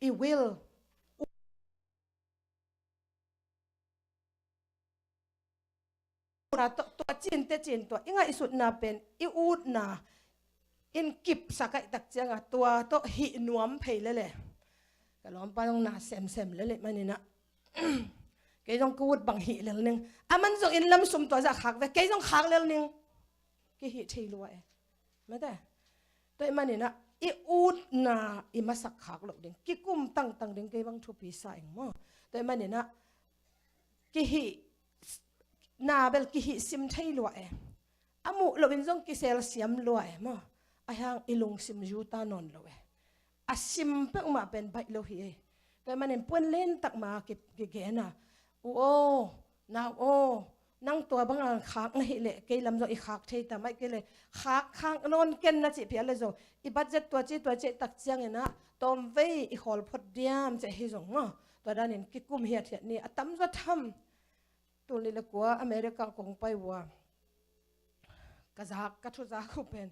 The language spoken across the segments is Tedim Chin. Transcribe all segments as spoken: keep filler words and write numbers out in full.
i will. Tua, tua cin te cin tua i ngaihsutna pen i utna in kipsak ahih tak ciangah tua tawh hih nuam phei lele. Ka lawmpa zong na semsem lele maninah kei zong ka ut bang hih lel ning. Aman zong inn lam sum tua zah khak ve, kei zong khak lel ning. Kihih thei lua e. Mate. Tua ahih maninah i utna i masak khak loh ding, kikum tangtang ding kei bang thupi sa ing maw. Tua ahih maninah kihih na bel kihih sim thei lua e. A muh loin zong kisel siam lua e maw. Ahi hang i lungsim zu ta nawn lo e. A sim peuhmah pen baih lo hi e. Tua ahih manin puan lentak ma ki, kigen a, u aw, nau aw, nang tua banga khak na hih leh kei lam zong i khak thei ta, maih kei leh khak khak nawn ken na cih phial le zong i budget tua ci tua ci tak cianginah tawmvei i khawl phot diam cih hi zong maw. Tua danin kikum hiathiat ni a tamzaw tham. Tul nih le kua America kong pai uh a, ka zak, ka thuzak uh pen,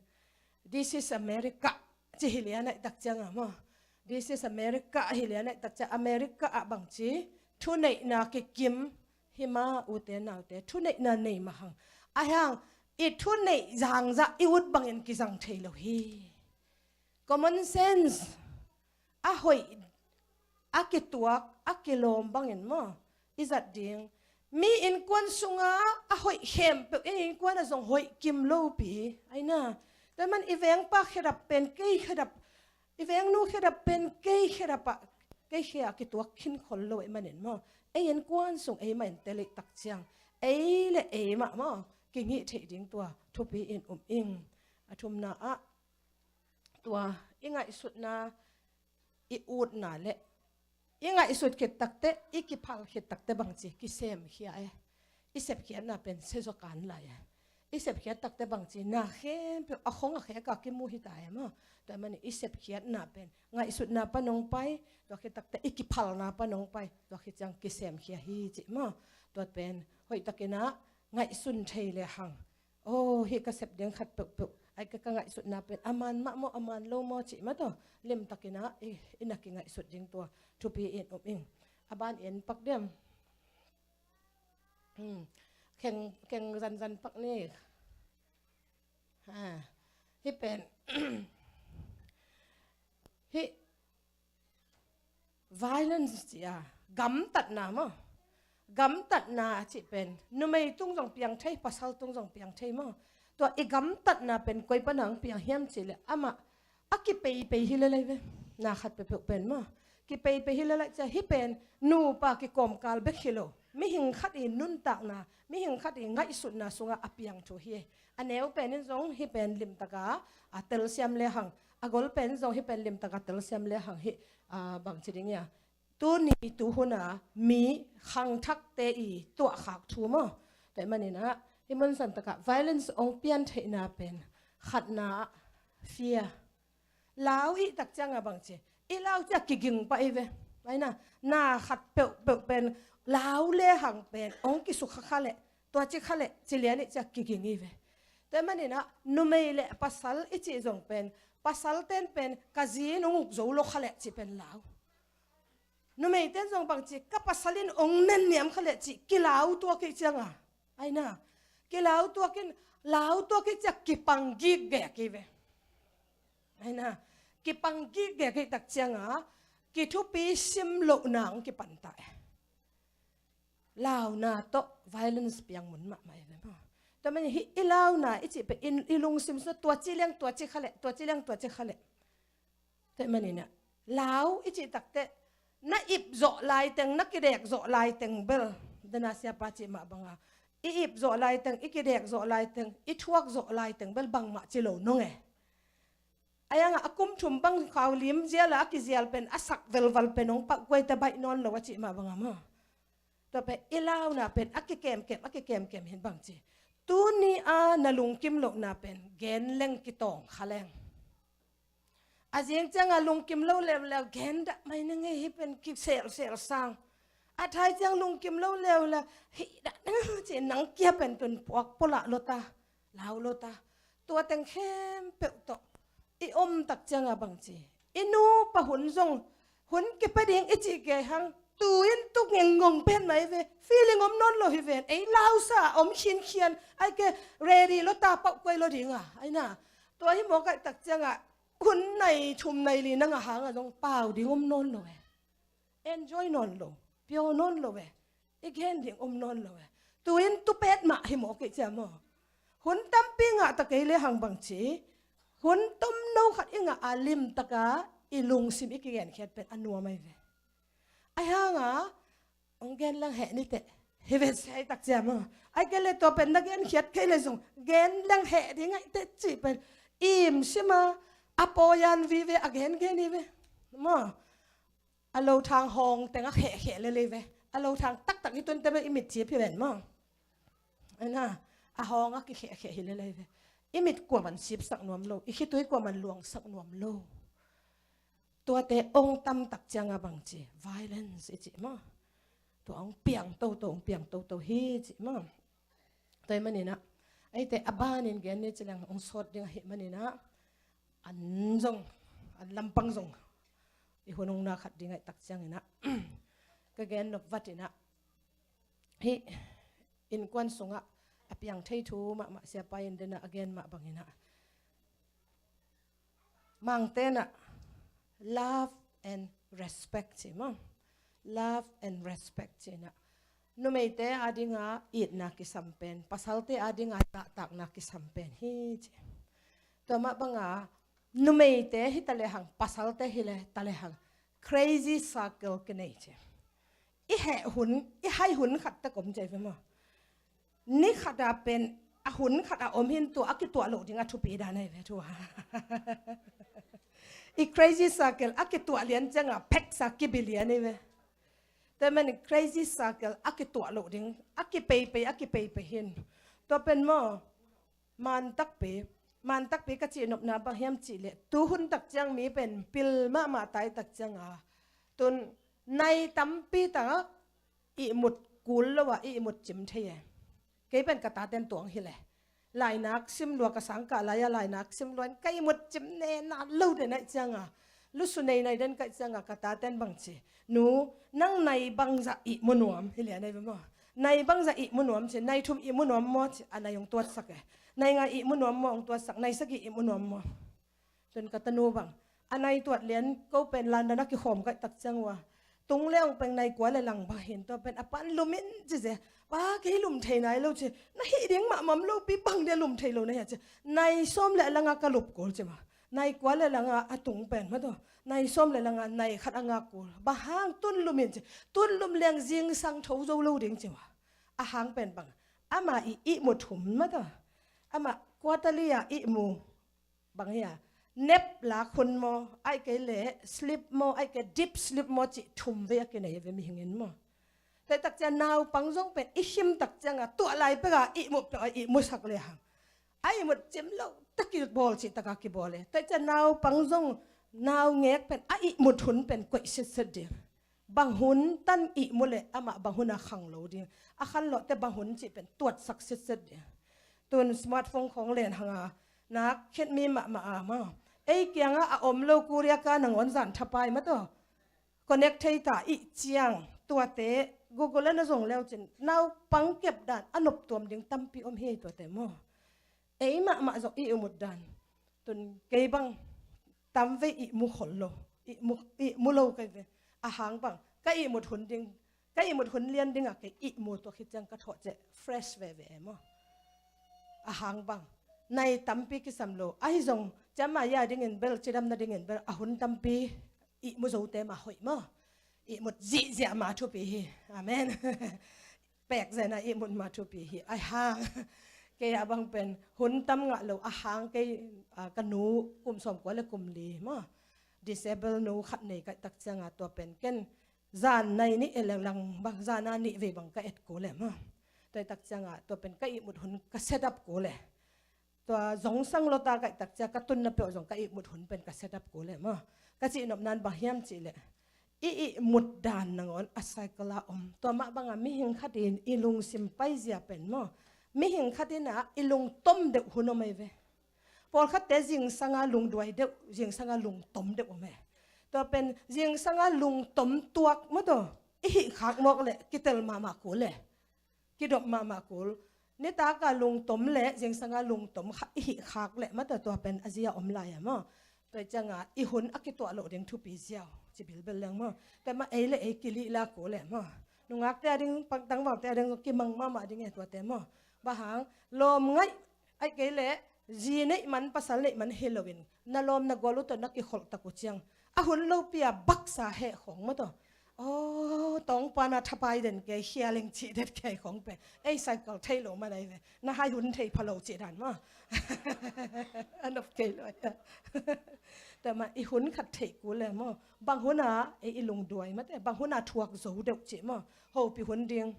"This is America," ci hi lian ahih tak ciangah maw. "This is America," hi lian ahih tak ciang America ah bangci thuneihna kikim hi ma, ute naute, thuneihna nei mah hang. Ahi hang i thuneih zangzah i ut bangin kizang thei lo hi. Common sense, a hoih, a kituak, a kilawm bangin maw i zat ding. Mi innkuan sungah a hoih khempeuh i innkuan ah zong hoih kim lopi ahi na. Tua ahih man i vengpa khedap pen kei khedap, i vengnu khedap pen kei khedap ah, kei khia kituak khin khol lo ahih manin maw, ei innkuan sung ei mah in tel ahih tak ciang ei le ei mah maw kingih theih ding tua thupi in um ing. A thumna ah tua i ngaihsutna, i utna le i ngaihsut khit takte, i kiphal khit takte bangci kisemkhia e. I sepkhiatna pen siazaw kan lai e. I sepkhiat takte bangci na khempeuh a khong a khek a kimu hi ta e maw. Tua ahih manin i sepkhiatna pen ngaihsutna pan hong pai, tua khit takte i kiphalna pan hong pai, tua khit ciang kisemkhia hi cih maw. Tua pen hoihtakinah ngaihsun thei le hang, aw, hih ka sep ding khat peuhpeuh, ai ka, ka ngaihsutna pen a man mah maw, a man lo maw cih mah tawh limtakinah i, i na kingaihsut ding tua thupi in um ing. A ban en pak diam. Hmm. Kheng, kheng zanzan pak ni. Ha. Hih pen hih violence cih a, gamtatna maw. Gamtatna a cih pen numei tung zong piang thei, pasal tung zong piang thei maw. Tua i gamtatna pen koi pana hong piang hiam cih leh amah a kipeipei hi lelei ve. Na khat peuhpeuh pen maw, kipeipei hi lelei cih a, hih pen nupa kikawmkal bek hi lo, mihing khat i nuntakna, mihing khat i ngaihsutna sungah a piang thu hi. A neu pen in zong hih pen limtaka a telsiam le hang, a gol pen zong hih pen limtaka telsiam le hang hih, a, bangci ding ia, tuni tuhuna mi khangthakte i tuahkhak thu maw. Tua ahih maninah hih mun santakah violence hong pian theihna pen khatna ah fear. Lau i tak cianga bangci, i lau ciah kiging pah i ve. Aina, na khat peuhpeuh pen lau le hang pen hong kisukha kha leh, tua ci kha leh ci lian i ciah kiging i ve. Tua ahih maninah numei le pasal i cih zong pen, pasal ten pen ka zi in hong uk zo lo kha leh cih pen lau. Numei ten zong bangci, ka pasal in hong nenniam kha leh cih kilau tuak i cianga, aina, kilau tuak in, lau tuak i ciah kipang gikgek i ve. Aina, kipang gikgek i tak cianga kithupi sim lohna hong kipan ta e. Launa tawh violence piang mun mahmah i ve maw. Tua ahih manin hih i launa i cih pen i, i lungsim sungah tua ci leng tua ci kha leh, tua ci leng tua ci kha leh. Tua ahih maninah lau i cih takteh na ip zawh laiteng, na kidek zawh laiteng bel, dana siapa cih mah banga, i ip zawh laiteng, i kidek zawh laiteng, i thuak zawh laiteng bel bangmah ci lo nong e. A iangah a kum thum bang khau lim ziala a kizial pen a sak velval pen hong pah guaite baih nawn lo a cih mah banga maw. Tua pen i launa pen a kikemkem, a kikemkem hin bangci, tuni a na lungkim lohna pen gen leng kitawng kha leng. A zing cianga lungkim lo leuleu gen dah mai na ngei, hih pen kiselsel sang. A thai ciang lungkim lo leuleu hih dah na ci, nang kia pen tun puak polah lo ta, lau lo ta. Tua teng khempeuh tawh i om tak cianga bangci, i nupa hun zong Hun kipia ding i cih kei hang, tu in tuk ngengngong pen mai ve, feeling om nawn lo hi ven, ei lausa om khinkhian, ai ke ready lo ta pauh kuai lo ding a, ai na. Tua hi mawk ahih tak ciangah, hun nai thum nai li na ngah hangah zong pau ding om nawn lo e. Enjoy nawn lo, pio nawn lo e. I gen ding om nawn lo e. Tu in tu pet mah hi mawk e cia maw. Hun tampi ngah ta kei le hang bang ci. Hun tomno khat i ngah a limtaka i lungsim i kigenkhiat pen a nuam ai ve. Ai hanga, ong gen leng heh ni teh. Hi ve sia i tak cia maw. Ai ke le tua pen na genkhiat kei le zong gen leng heh ding ai teh cih pen. Im sima, a pawian vive a gengen hi ve. Maw. A lo thang hawng tengah khehkheh lel hi ve. A lo thang taktak hi tun te bel i mitcip hi ven maw. Ai na, a hawng a kikhehkheh hi lel hi ve. I mit kuaman sipsak nuam lo, i khitui kuaman luangsak nuam lo. Tuate ong tam tak cianga bang ci, violence i ci maw. Tua ong piang toto, ong piang toto hi ci maw. Tua hi maninah, eite a banin gen ni ci leng ong sawt ding ahi maninah, an zong, an lampang zong i hun ong na khat ding ahih tak cianginah, ka gen nop vatinah, hih innkuan sungah a piang thei thu mahmah siapa in denah a gen mah banginah, Mangte nah love and respect ci maw. Love and respect ci nah. Numeite adinga itna kisam pen, pasalte adinga tahtakna kisam pen hi ci. Tua mah banga numeite hi talehang, pasalte hi le talehang, crazy circle kinei ci. I heh hun, i hai hun khat tak om ci ve maw. Ni khata pen a hun khata om hin tua a kituah loh ding a thupi dan ahi ve tua. I crazy circle a kituah lian cianga pheksa kibi lian ahi ve. Tua man crazy circle a kituah loh ding a kipeipei, a kipeipei hin. Tua pen maw, man takpi, man takpi ka cih nopna bang hiam cih leh, tu hun tak ciang mi pen pil mahmah tai tak cianga, tun nai tampi tak ihmut kul lo a ihmut cim thei e. Kei pen ka taten tuang hi le, lainak sim lua, ka sangkah lai-a lainak sim lua in ka ihmut cim nena lo den ahih cianga, lusu neinai den ka hih cianga ka taten bang ci, nu, nang nai bangzah ihmu nuam hi lian ahi ve maw. Nai bangzah ihmu nuam ci, nai thum ihmu nuam maw ci, a nai hong tuatsak e. Nai nga ihmu nuam maw hong tuatsak, nai sagih ihmu nuam maw. Tun ka tanu bang, a nai tuat lian ko pen London a kikhawm ka hih tak ciang uh a, tung le hong peng nai kua le lang bang hin tua pen a pan lum in ci ze. Pa, kei lum thei nai lo ci, na hih ding mahmah om lo pi, bang dia lum thei lo na hia ci. Nai sawm le langa ka lup kul ci maw. Nai kua le langa a tung pen maw tua, nai sawm le langa nai khat a ngak kul. Bang hang tun lum in ci, tun lum leng zingsang tho zo lo ding ci maw. A hang pen bang, amah i ihmu thum maw tua, amah quarterly a ihmu bang hia, nep lak hun maw, ahih kei leh sleep maw, ahih kei deep sleep maw cih thum vei a kinei ve mihing in maw. Tua tak ciang naupang zong pen i khim tak cianga tuah lai peka ihmut peka ihmusak le hang, a ihmut cim lo tak kibawl cih taka kibawl e. Tua ciang naupang zong, naungek pen a ihmut hun pen koih sitset ding. Bang hun tan ihmu le amah bang hun a khang lo ding. A khan lawhte bang hun cih pen tuatsak sitset ding. Tun smartphone khawng len hanga, nak khet mi mahmah a maw. Ei kiangah a om lo Korea ka nangawn zan thapai maw tua. Connect thei ta ih ciang, tuate Google a na zong leu cin, naupang kep dan a noptuam ding tampi om hi ei tuate maw. Ei mahmah zong ihmut dan. Tun kei bang tamvei ihmu khol lo, ihmu, ihmu lo kei ve. A hang bang, ka ihmut hun ding, ka ihmut hun lian dingah kei ihmu tua khit ciang ka thawh ceh fresh veve e maw. A hang bang, nai tampi kisam lo. Ahi zong, ciamah ya dingin bel, cidam nadingin bel, a hun tampi ihmu zote mah hoih maw. Ihmut zihziah mah thupi hi. Amen. Pek zena ihmut mah thupi hi. Ai hang, kei a bang pen hun tam ngah lo a hang kei, a, ka nu kum sawmkua le kum li maw. Disable nu khat nei ka hih tak cianga tua pen ken zan nai nih e le lang bang, zana nih vei bang ka et kul e maw. Tua hih tak cianga tua pen ka ihmut hun ka set up kul e. Tua zongsang lo ta ka hih tak cia ka tunna peuh zong ka ihmut hun pen ka set up kul e maw. Ka cih nopna in bang hiam cih leh, i ihmut dan nangawn a cycle a om. Tua mah banga mihing khat in i lungsim paizia pen maw, mihing khat in ah i lungtom deuh hun om ei ve. Pawlkhatte zingsanga lungduai deuh, zingsanga lungtom deuh om e. Tua pen zingsanga lungtom tuak maw taw, i hih khak mawk leh kitel mahmah kul le, kidop mahmah kul. Nitaka lungtom le zingsanga lungtom kha i hih khak leh maw taw, tua pen a zia om lai a maw. Tua cianga i hun a kituah loh ding thupi ziau ci bilbel leng maw. Tua mah ei le ei kilih la kul le maw. Nungakte a ding, pangtangvaute a ding kimang mahmah ding e tuate maw. Bang hang, lawm ngaih, ahih kei leh zi neih man, pasal neih man hi loin na lawm na gual uh tawh na kikholh tak uh ciang a hun lopi a baksa heh khawng maw taw. Aw, tawngpana thapai den kei, hialing cih den kei khawng pen ei cycle thei lo man ahi ve. Na hai hun thei pha lo cih dan maw. A nop kei lo ahi a. Tua mah i hun khat theih kul le maw. Bang huna ei i lungduai mate, bang huna thuak zo deuh cih maw. Hopih hun ding.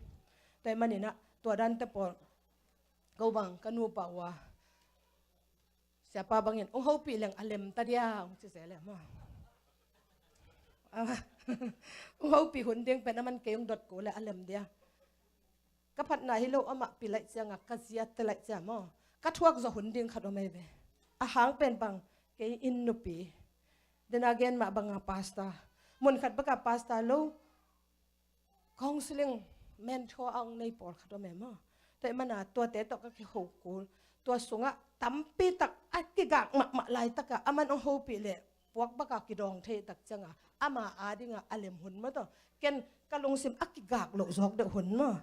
Tua ahih maninah tua dante pawl ko bang ka nupa uh a, siapa bangin hong hopih leng a lem ta dia hong ci se le maw. Ah, hong hopih hun ding pen a man kei hong dot kul le a lem dia. Ka phatna hi lo amah pi laih cianga ka ziate laih cia maw, ka thuak zawh hun ding khat om ei ve. A hang pen bang, kei inn nupi. Dena gen mah banga pastor. Mun khat baka pastor lo, counseling, mentor a hong nei pawlkhat om e maw. Tua ahih mana tuate tawh ka kiho kul. Tua sungah tampi tak a kigak mahmah laitaka a man hong hopih leh puak baka kidawng thei tak cianga ama adinga a lem hun maw taw. Ken ka lungsim a kigak loh zawk deuh hun maw.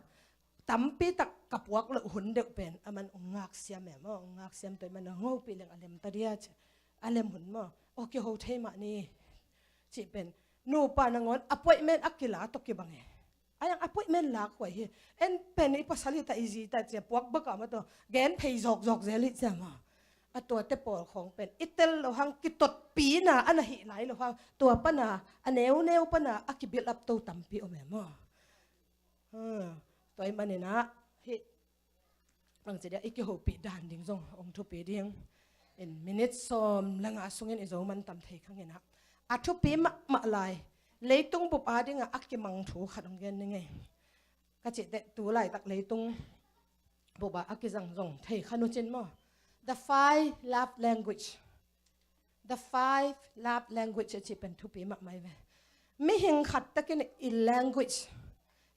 Tampi tak ka puak loh hun deuh pen a man hong ngaksiam e maw, hong ngaksiam tua ahih mana hong hopih leng a lem ta dia ci. A lem hun maw. Aw kiho thei mah ni. Cih pen nupa nangawn appointment a kila tawh kibang e. A yang appointment lak huai hi. En pen i pasal hi ta i zi ta cia puak baka maw taw. Gen phei zawkzawk zel hi cia maw. A tuate pawl khawng pen i tel lo hang kitotpina a na hih lai lo hang. Tua pana a neuneu pana a kibuild up to tampi om e maw. Ha, tua ahih maninah hih bangci dia i kihopih dan ding zong hong thupi ding. In minute sawm le nga sungin i zo man tam thei khanginah a thupi mahmah lai leitung bup adinga a kimang thu khat hong gen ning ei. Ka cihteh tu laitak leitung bup a a kizang zong thei khan uh cin maw. The five love language. The five love language a cih pen thupi mahmah hi ve. Mihing khat takin i language,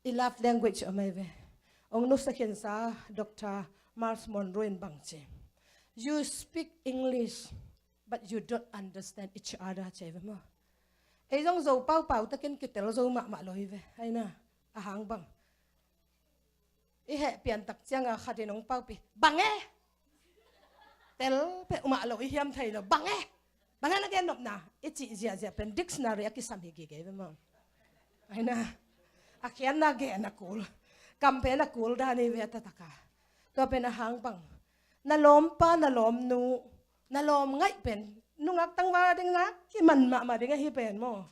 i love language om ahi ve. Hong nusia khinsa Doctor Myles Munroe in bang ci, "You speak English, but you don't understand each other," ci ahi ve maw. Ei zong Zo paupau takin kitel zo mahmah lo hi ve. Aina, a hang bang i heh piantak cianga khatin hong paupih, "Bang e? Tel peuhmah lo i hiam thei lo. Bang e? Bang e na gen nopna?" i cih ziahziah pen dictionary a kisam hi gige ve maw. Aina, a khiatna gen a kul, kam pen a kul dan hi ve a tataka. Tua pen a hang bang, na lawmpa, na lawmnu, na lawm ngaih pen nungak tangval a ding na kiman mahmah ding ahi pen maw.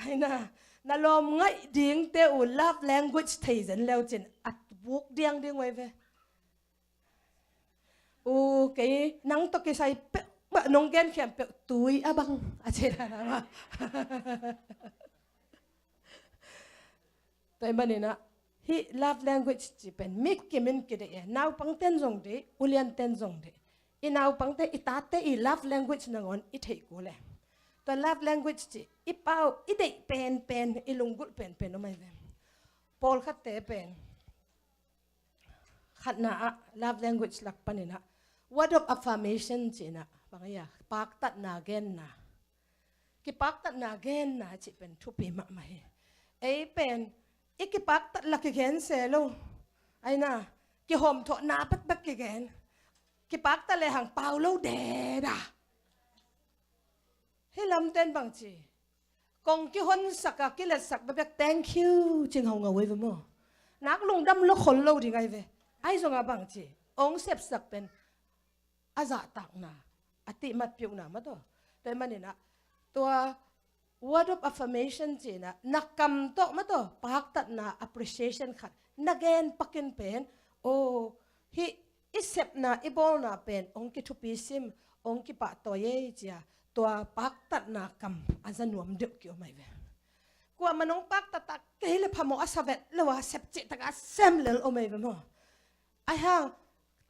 Aina, na lawm ngaih dingte uh love language thei zen leu cin a buk diang ding uh ahi ve. U, kei nang tawh kisai peuhmah nong genkhiam peuh tui a bang a ci dan a maw. Tua ahih maninah hih love language cih pen mi kimin kideih e. Naupangten zong deih, ulianten zong deih. I naupangte, i tate i love language nangawn i theih kul e. Tua love language cih i pau, i deih penpen, i lunggulh penpen om ahi ve. Pawlkhatte pen khatna ah love language lak paninah word of affirmation cihnah bang ahi a, paktatna genna. Kipaktatna genna cih pen thupi mahmah hi. Ei pen i kipaktat la kigen se lo. Aina, kihawmthawhna bekbek kigen. Kipaktat lehang pau lo deda. Hih lamten bang ci, kong kihonsak a kiletsak bekbek thank you ci ngaungau ei ve maw. Nak lungdam lo khol lo ding ahi ve. Ahi zonga bang ci, hong sepsak pen a zahtakna, a tihmatpiuhna maw taw. Tua ahih maninah tua word of affirmation cihnah na kam tawh maw taw paktatna, appreciation khat na gen pakin pen, aw, hih i sepna, i bawlna pen hong kithupi sim, hong kipahtawi ei cia tua paktatna kam a za nuam deuh kiom ahi ve. Kuamah nong paktat a kei le phamawh a sa vet lo a, sep cihtaka sem lel om ahi ve maw. Ahi hang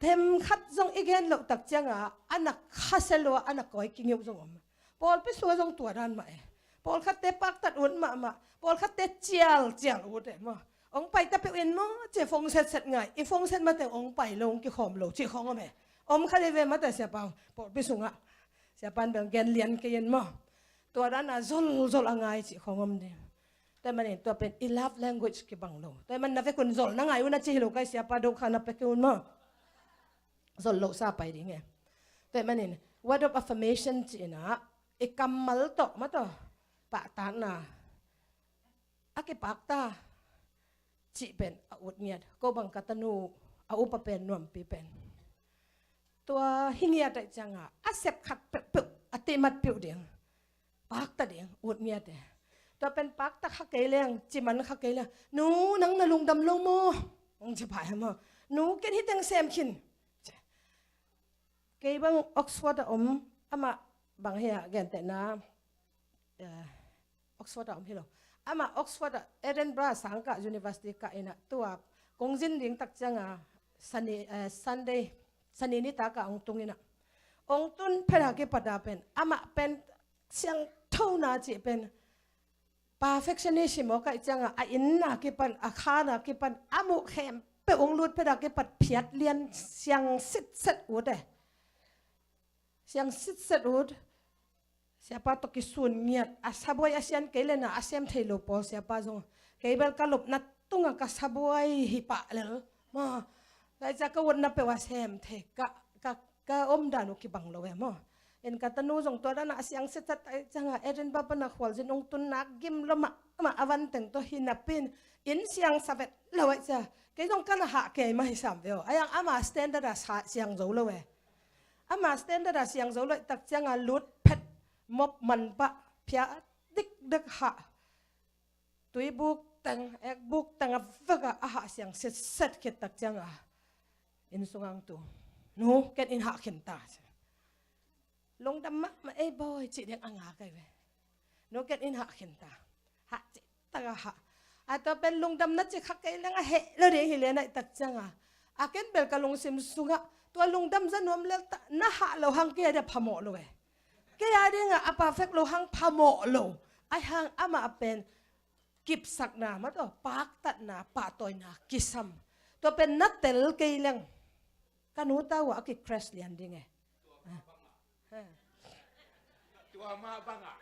themkhat zong i gen loh tak cianga a na khasia lua, a na kawi kingeuh zong om. Pawlpi sungah zong tua dan mah e. Pawlkhatte paktat ut mahmah, pawlkhatte cialcial ut e maw. Ong pai ta peuh in maw, ci phone setset ngai, i phone set mateng ong pai lo, ong kikhawm lo, ci khawng om e. Om kha dei ve mate siapa, pawlpi sungah. Siapa in bel gen lian kei in maw. Tua dana zolzol a ngai ci khawng om ding. Tua manin tua pen i love language kibang lo. Tua man na vekun zol na ngai un a ci hi lo kai siapa, do kha na pek un maw. Zol lo sa pai ding e. Tua manin word of affirmation ci ina, i kammal tawh maw tawh pahtakna a kipakta cih pen a ut ngiat. Ko bang ka tanu a upa pen nuampi pen tua hi ngiat aih cianga a sep khat peuhpeuh a timat piuh ding. Pakta ding ut ngiat e. Tua pen pakta kha kei leng, ciman kha kei leng, nu nang na lungdam lo maw? Ong ci pah e maw. Nu ken hi teng sem khin. Kei bang Oxford a om, amah bang hi a gentehna, eh, Oxford a om hi lo. Amah Oxford a, Edinburgh sangkah university kah ina tua kong zin ding tak cianga Sunday, eh, Sunday, Sunday nitak a ong tung ina. Ong tun phet a kipat a pen, amah pen siangthona cih pen perfectionism aw kaih cianga, a inna kipan, a khana kipan, a muh khempeuh ong lut phet a kipat phiat lian siang sitset ut e. Siang sitset ut. Siapa tawh kisun ngiat, a sabuai a sian kei lena a sem thei lo pawl siapa zong. Kei bel ka lupna tunga ka sabuai hi pah lel. Maw, lai cia ka utna peuh a sem thei ka, ka, ka omdan uh kibang lo e maw. In ka tanu zong tua dana a siang sitset aih cianga Edinburgh pana khualzin ong tun nak gim lo mah, mah a van teng tawh hi napi in, in siang sa vet lo aih cia. Kei zong ka na hah kei mah hi sam ve aw. Aih ang ama standard a sa siang zo lo e. Ama standard a siang zo loih tak cianga lut phet mop man pah phiat dikdik hah. Tuibuk teng, ekbuk teng a vek a, a hah siang sitset khit tak cianga inn sunga ong tu. Nu, ken in hah khin ta. Lungdam mahmah ei bawi cih ding a ngak aih ve. Nu, ken in hah khin ta. Hah cih tak a hah. A tua pen lungdam na ci kha kei leng a heh lo ding hi lian aih tak cianga. A ken bel ka lungsim sungah tua lungdam za nuam lel ta, na hah lo hang kei a dia phamawh lo e. Kei a dinga a perfect lo hang phamawh lo. Aih hang amah pen kipsakna maw tawh, paktatna, pahtawina kisam. Tua pen na tel kei leng ka nu tau a ki crash lian ding e. Ha. Tua mah bangah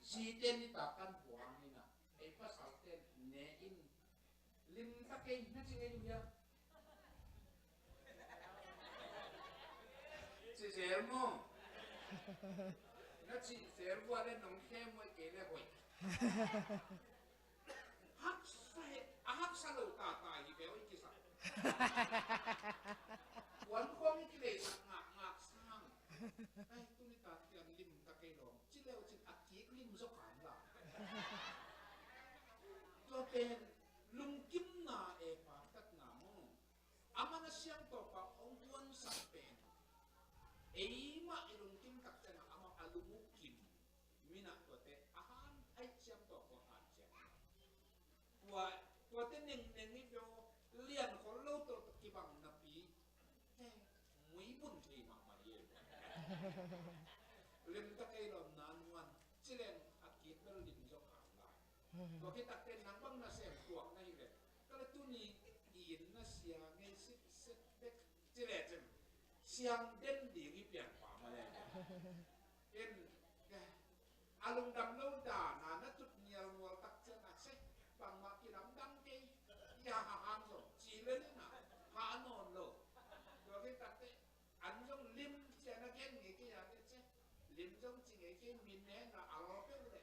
zite nitak kan buang ina, ei pasalte ne in lim ta kei na ci ngei uh hia? Ci zel maw? Na ci zel vua le nong khem uh kei le hoih. Haksa he, a haksa lo tata hi ve oi kisa. Kuan khong i kilei sak ngak ngak sang. Ai, tuni ta kiang lim ta kei lawm. Ci leu cin a kik lim zaw kan la. Tua pen lungkimna e paktatna maw. Amah na siangtho pa ong tuansak pen. Eimah i lungkim tak ciangah amah a lung uh kim. Minah tuate a han aih ciamtawh kua han ciam. Tua, tuate nengneng i pio lian khol lo tawh kibang napi. He, muibun thei mahmah hi. Lim ta kei lawm na nuan. Cileng a kit bel lim zong hang lai. Tua khit takte nang bang nasem tuak na hi le. Ka le tuni i inn na sia ngei sitset bek. Cile cin siang den ding i pian pa mah le. Ken, eh, a lungdam lo dan a na tut ngialmual tak ciang a se, bangmah kilamdang kei, i a hahang zong ci le le na, ha a nawn lo. Tua kei takte an zong lim cia na gen ngei kei a le ce, lim zong ci ngei kei, min ne na a law peuh le.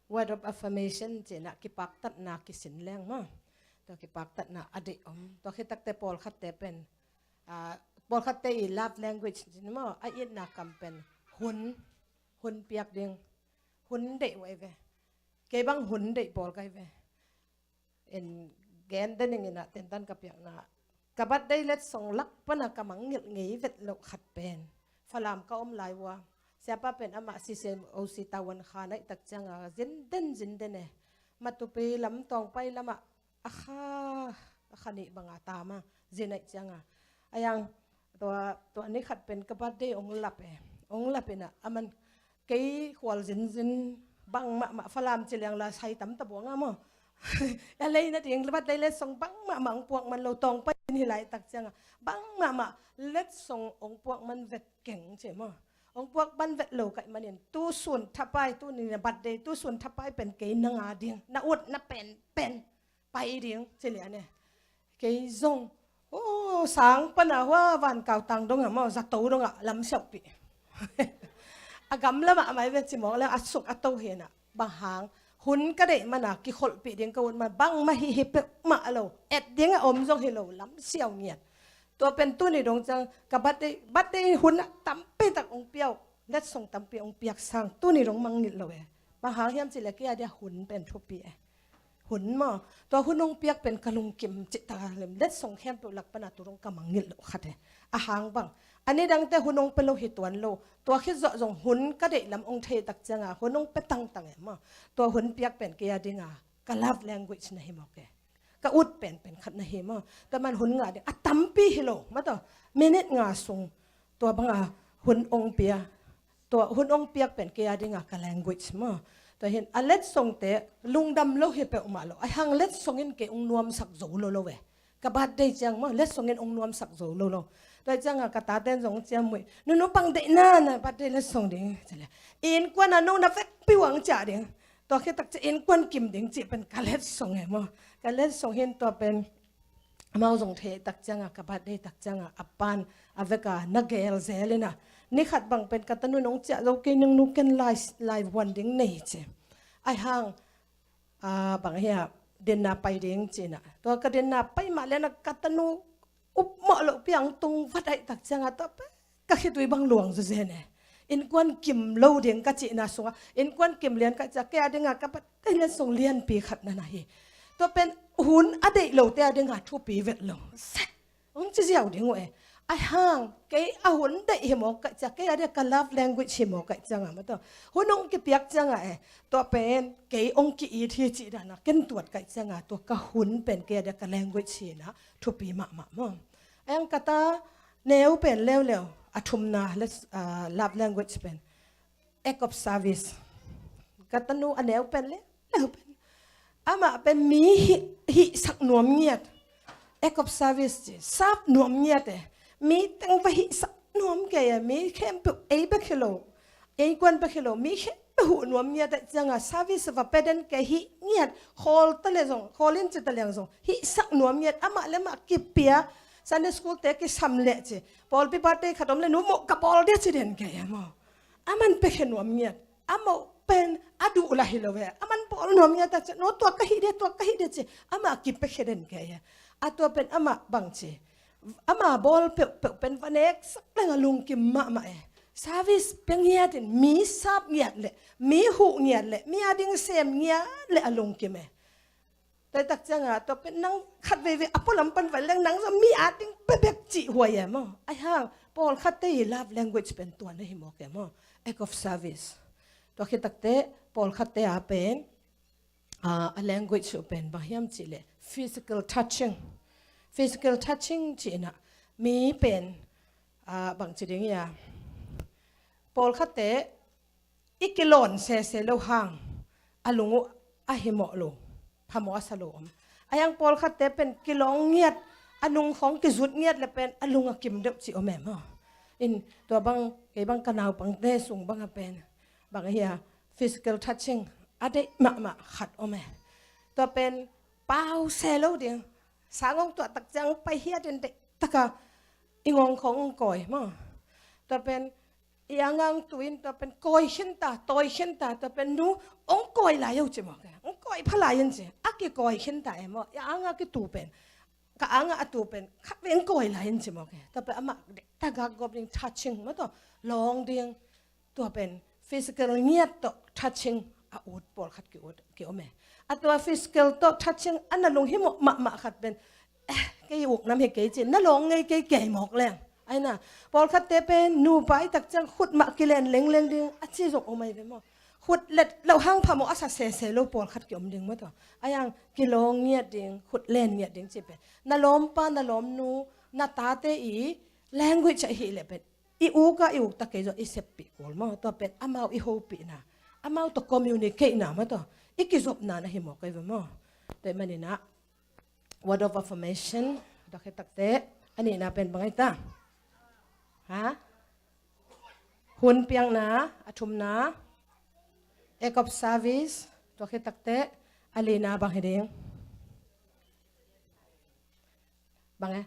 Word of affirmation cihna kipaktatna kisin leng maw. Tua kipaktatna a deih om. Tua khit takte pawlkhatte pen, ah, pawlkhatte i love language cihna maw, a itna kam pen hun, hun piak ding. Hun deih uh ahi ve. Kei bang hun deih pawl ka hi ve. In gen dening ina tentan ka piakna. Ka birthday letsong lak pana ka mangngilh ngei vet loh khat pen Falam ka om lai ua, siapa pen amah C C M O C tavuan kha naih tak cianga zin den zin den e. Matupi lam Tawngpai lamah a kha, a kha nih banga tam a. Zin aih cianga a yang tua, tua ni khat pen ka birthday ong lap e. Ong lap inah a man kei khual zinzin bang mahmah Falam ci liang la sai tam ta buang a maw. A lei na ding birthday letsong bang mahmah ong puak man lo, tawng pai in hi lai tak cianga bang mahmah letsong ong puak man vet keng ci maw. Ong puak man vet lo kaih manin tu sun thapai, tu ni na birthday tu sun thapai pen kei na nga ding, na ut na pen pen pai ding ci lian e. Kei zong, oh, sang pana hua van kau tang dongah maw, zato dongah lam siauhpih. A gamlamah mai ve ci mawk leng a suk a to hinah bang hang hun ka deih mana kikholhpih ding ka ut man bang mah hi hi peuhmah lo, et dingah om zong hi lo, lam siau ngiat. Tua pen tuni dong ciang ka birthday, birthday hun a tampi tak ong piau, letsong tampi ong piak sang tuni dong mangngilh lo e. Bang hang hiam cileh kei a dia hun pen thupi e. Hun maw, tua hun ong piak pen ka lungkim cih taka lem, letsong khempeuh lak pana tu dong ka mangngilh lo khat e. A hang bang a nidangte hun ong pe lo hi tuan lo, tua khit zawh zong hun ka deih lam ong thei tak cianga hun ong pe tangtang e maw. Tua hun piak pen kei a dinga ka love language na hi mawk e. Ka ut penpen khat na hi maw. Tua man hun nga ding a tampi hi lo maw, tua minute nga sung tua banga hun ong pia. Tua hun ong piak pen kei a dinga ka language maw. Tua hin a letsongte lungdam lo hi peuhmah lo, a hang letsong in kei ong nuamsak zo lo lo e. Ka birthday ciang maw letsong in ong nuamsak zo lo lo. Tua cianga ka taten zong ciam muih, nunu pang deihna na birthday letsong ding cile, innkuan a no na vekpi uang ciah ding. Tua khit tak ciah innkuan kim ding cih pen ka letsong e maw. Ka letsong hin tua pen amau zong thei tak cianga ka birthday tak cianga a pan a veka na gel zel ina, ni khat bang pen ka tanu nong ciah zo kei ningnu ken lai, lai vuan ding nei ci. Ai hang, a, bang hia, dinna pai ding cina. Tua ka dinna pai mah lena ka tanu up mawh loh piang tung vat aih tak cianga tua pen ka khitui bang luang zazen e. Innkuan kim lo ding ka cihna sunga innkuan kim lian ka ciah kei a dinga ka pat tailen song lianpi khat na na hi. Tua pen hun a deih lote a dinga thupi vet lo. Set. Hong ci ziau ding uh e. A hang kei a hun deih hi mawk ka ciah kei a dia ka love language hi mawk ka cianga maw tua hun hong kipiak cianga e. Tua pen kei hong ki-it hi cih dana ken tuat ka cianga tua ka hun pen kei a dia ka language hi na thupi mahmah maw. A yang ka ta neu pen leuleu a thumna, let's, uh, love language pen act of service. Ka tanu a neu pen leuleu pen amah pen mi hih, hihsak nuam ngiat. Act of service ci, sap nuam ngiat e. Mi teng va hihsak nuam kei e. Mi khempeuh ei bek hi lo, ei kuan bek hi lo, mi khempeuh huh nuam ngiat e. Cianga service va pe den kei, hih ngiat, khawl ta le zong, khawl in ci ta liang zong hihsak nuam ngiat. Amah le mah kipia, Sunday school te kisam leh ci, pawlpi birthday khat om le nu mawh ka bawl dia ci den kei e maw. A man pekhe nuam ngiat. A mawh pen a duh lah hi lo e. A man bawl nuam ngiat tak ci, no tua ka hih dia, tua ka hih dia ci. Amah kipekhe den kei e. A tua pen amah bang ci, amah bawl peuhpeuh pen va neksak leng a lungkim mahmah e. Service pia ngiatin mi sap ngiat le, mi huh ngiat le, mi a ding sem ngiat le a lungkim e. Tua tak cianga tua pen nang khat veivei a pualam pan vai leng nang zong mi a ding bebek cih huai e maw. Ai hang pawlkhatte i love language pen tua na hi mawk e maw. Act of service. Tua khit takte pawlkhatte a pen, a, a language uh pen bang hiam cih leh physical touching. Physical touching cihna mi pen, a, bang ci ding ia, pawlkhatte i kilawn sese lo hang a lung uh a himawh lo, phamawh a sa lo om. A yang pawlkhatte pen kilawng ngiat, a nung khawng kizut ngiat le pen a lung a kim deuh cih om e maw. In tua bang kei bang ka naupangte sung banga pen bang hia, physical touching a deih mahmah khat om e. Tua pen pau se lo ding, sang hong tuah tak ciang pai hiatin deih taka i ngawng khawng hong kawi maw. Tua pen i anga ang tu in tua pen kawi khin ta, tawi khin ta, tua pen nu hong kawi lai o ci mawk e. Hong kawi pha lai in ci, a kikawi khin ta e maw. I anga kitu pen, ka anga a tu pen khat vei hong kawi lai in ci mawk e. Tua pen amah deih taka gawp ding, touching maw, tua lawng ding. Tua pen physical ngiat tawh touching a ut pawlkhat ki ut ki om e. A tua physical tawh touching a na lunghimawh mahmah khat pen, eh, kei uknam hi kei ci, na lawng ngei kei kei mawk leng. Aina pawlkhatte pen nupa i tak ciang khut mah kilen lengleng ding a ci zong om ai ve maw. kut let lo hang phamawh a sa sese lo pawlkhat kiom ding maw taw. A yang kilawng ngiat ding, khut len ngiat ding ci pen. Na lawmpa, na lawmnu, na tate i language ahih leh pen i uka i ukta kei zong i seppih kul maw. Tua pen amau i hopihna, amau tawh communicate na maw taw. I kizopna na hi maw kei ve maw. Tua i maninah word of affirmation, tua khit takte, a nihna pen bang ai ta? Ha? Hun piakna, a thumna, act of service, tua khit takte, a lina bang hi ding? Bang e?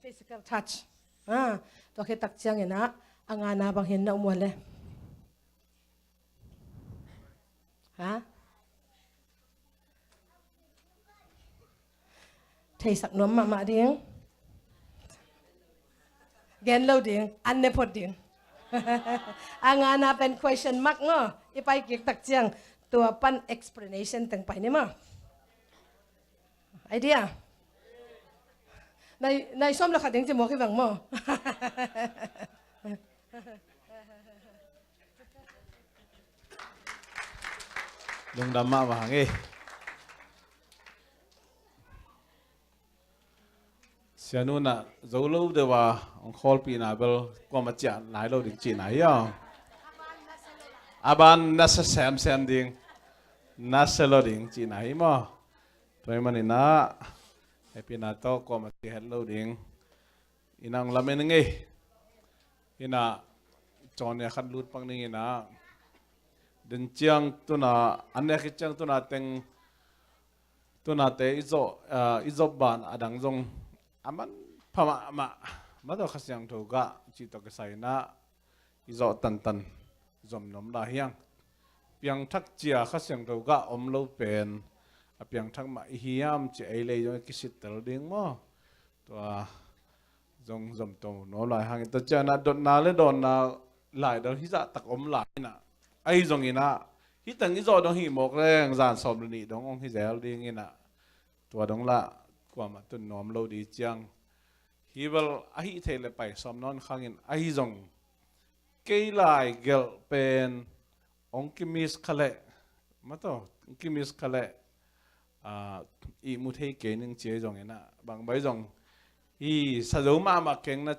Physical touch. Ah, tua khit tak cianginah, a ngana bang hin na um uh le? Ha? Theisak nuam mahmah ding. Gen lo ding, an ne phot ding. A ngana pen question mark maw. I pai kik tak ciang, tua pan explanation teng pai ni maw. Idea. Nai, nai sawm le khat ding ci mawk hi vang maw. Lungdam mahmah hang e. Sianu na zo lo deuh a hong khawlpihna bel kuama ciah nai lo ding cihna hi aw. A ban na sa semsem ding, na sa lo ding cihna hi maw. Tua hi maninah hehpihna tawh kuama ciah het lo ding. Inah hong lamen ing ei. Inah cawnia khat lut pak ning inah. Den ciang tuna, an nek khit ciang tuna teng, tunate i zawh, ah, i zawh ban a dang zong a manpha mahmah. Mah tawh Kha Siangtho gah cih tawh kisai inah i zawh tantan zom nuam lai hiang. Piangthak cia Kha Siangtho gah om lo pen a piangthak mah i hiam ci ei lei zong i kisittel ding maw. Tua zong zom to nuam lai hangin tua cianah dotna le dawnna lai dong hizah tak om lai inah. Ahi zonginah hitang i zawh dong hih mawk leng zan sawm le nih dong hong hi zel dinginah. Tua dong lah kuamah tun nuam lo di ciang. Hi bel ahi thei le pai sawm nawn khangin ahi zong kei lai gelh pen hong kimis kha leh, mah tawh hong kimis kha leh, ah, ihmu thei kei ning ci ahi zonginah bangbai zong hi sa zo mahmah keng na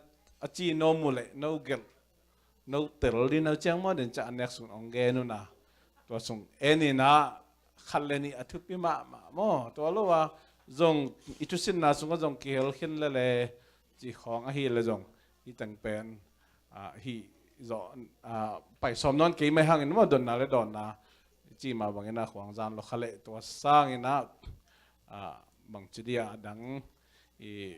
a ci no mu leh no gelh no tel di no ciang maw den ciah a nek sung hong gen una. Tua sung en inah khat le nih a thupi mahmah maw. Tua lo a zong i thusinna sungah zong kihel khin lele ci khawng ahi le zong hi teng pen, ah, hih zawh, ah, pai sawm nawn kei mai hangin maw dotna le dawnna i ci mah bangin a khuang zan lo kha leh tua sangin ah, ah, bangci dia a dang i,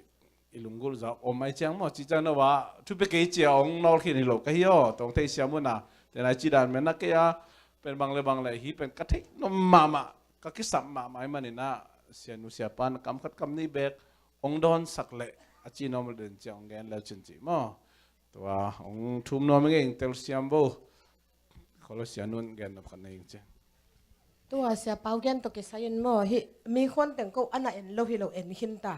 i lunggulh zawk om ai ciang maw ci ciang no ah thupi kei cia hong nawl khin hi lo ka hi aw tawng thei siam una. Tena i ci dan men a kei a pen bang le bang le hi pen ka theih nuam mahmah ka kisap mahmah ai manin ah sianu siapa na kam khat kam nih bek hong dawnsak leh a ci nuam den ciang hong gen leu cin ci maw. Tua hong thum nuam ing ei, tel siam bo. Kolosia nun gen nop khat nei ing ci. Tua Sia Pau gen tawh kisai in maw, hih mi khuan teng ko a na en lo hi lo en khin ta.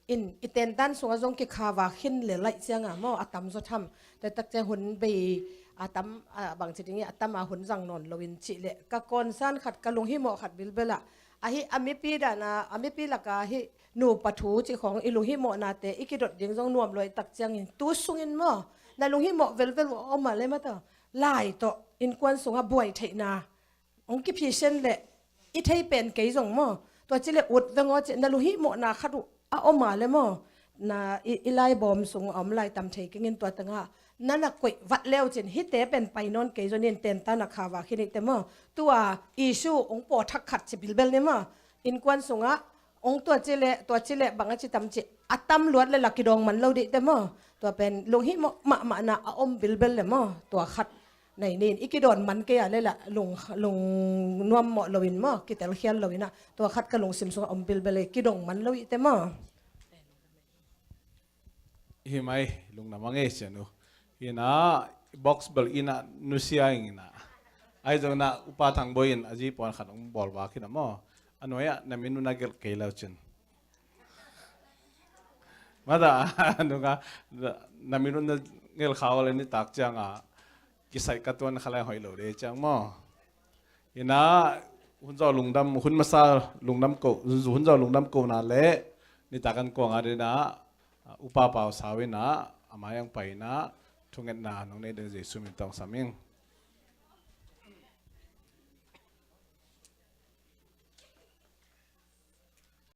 In i tentan sungah zong kikhava khin le laih cianga maw, a tam zaw tham. Tua tak ciang hun bei a tam, a bangci ding i a tam a hun zang nawn lo in cih leh ka kawnsan khat ka lunghimawh khat bilbel ah. Ahi a mipi dana, a mipi laka hih nupa thu cih khawng i lunghimawhnate i kidot ding zong nuam lo i tak ciangin tu sungin maw, na lunghimawh velvel uh a om a le mata lai tawh innkuan sungah buai theihna hong kiphisen leh i thei pen kei zong maw, tua ci leh ut veng aw cih na lunghimawhna khat uh a om a le maw, na i, i laibawm sung a om lai tam thei kengin tua tengah na na koih vat leu cin hihte pen pai nawn kei zong in tentan a khava khin ihte maw. Tua issue hong pawthak khat ci bilbel ni maw, innkuan sungah hong tua ci leh, tua ci leh bang a ci tam ci a tam luat le la kidawng man lo dihte maw. Tua pen lunghimawh mahmahna a om bilbel le maw, tua khat nei nin i kidawn man kei a le la lung, lung nuammawh loin maw, kitelkhial loin ah tua khat ka lungsim sungah om bilbel le kidong man lo ihte maw. Hi mai, lungdam a ngei sianu. Hi na box bel ina nusia ing ina. Ai zong na upa thang boy in a zi puan khat hong bawl vak hi na maw. A nuai ah na min una gelh kei leu cin. Mata nunga na min una gelh khau le ni tak cianga. kisaih ka tuan kha lai hoih lo de ciang maw. Inah hun zawh lungdam, hun masa lungdam ko, hun zawh lungdam kona le nitakan kuanga dinah upa Pau Sau inah a mai ang pai inah thungetna nong nei ding Jesu min tawh sam ing.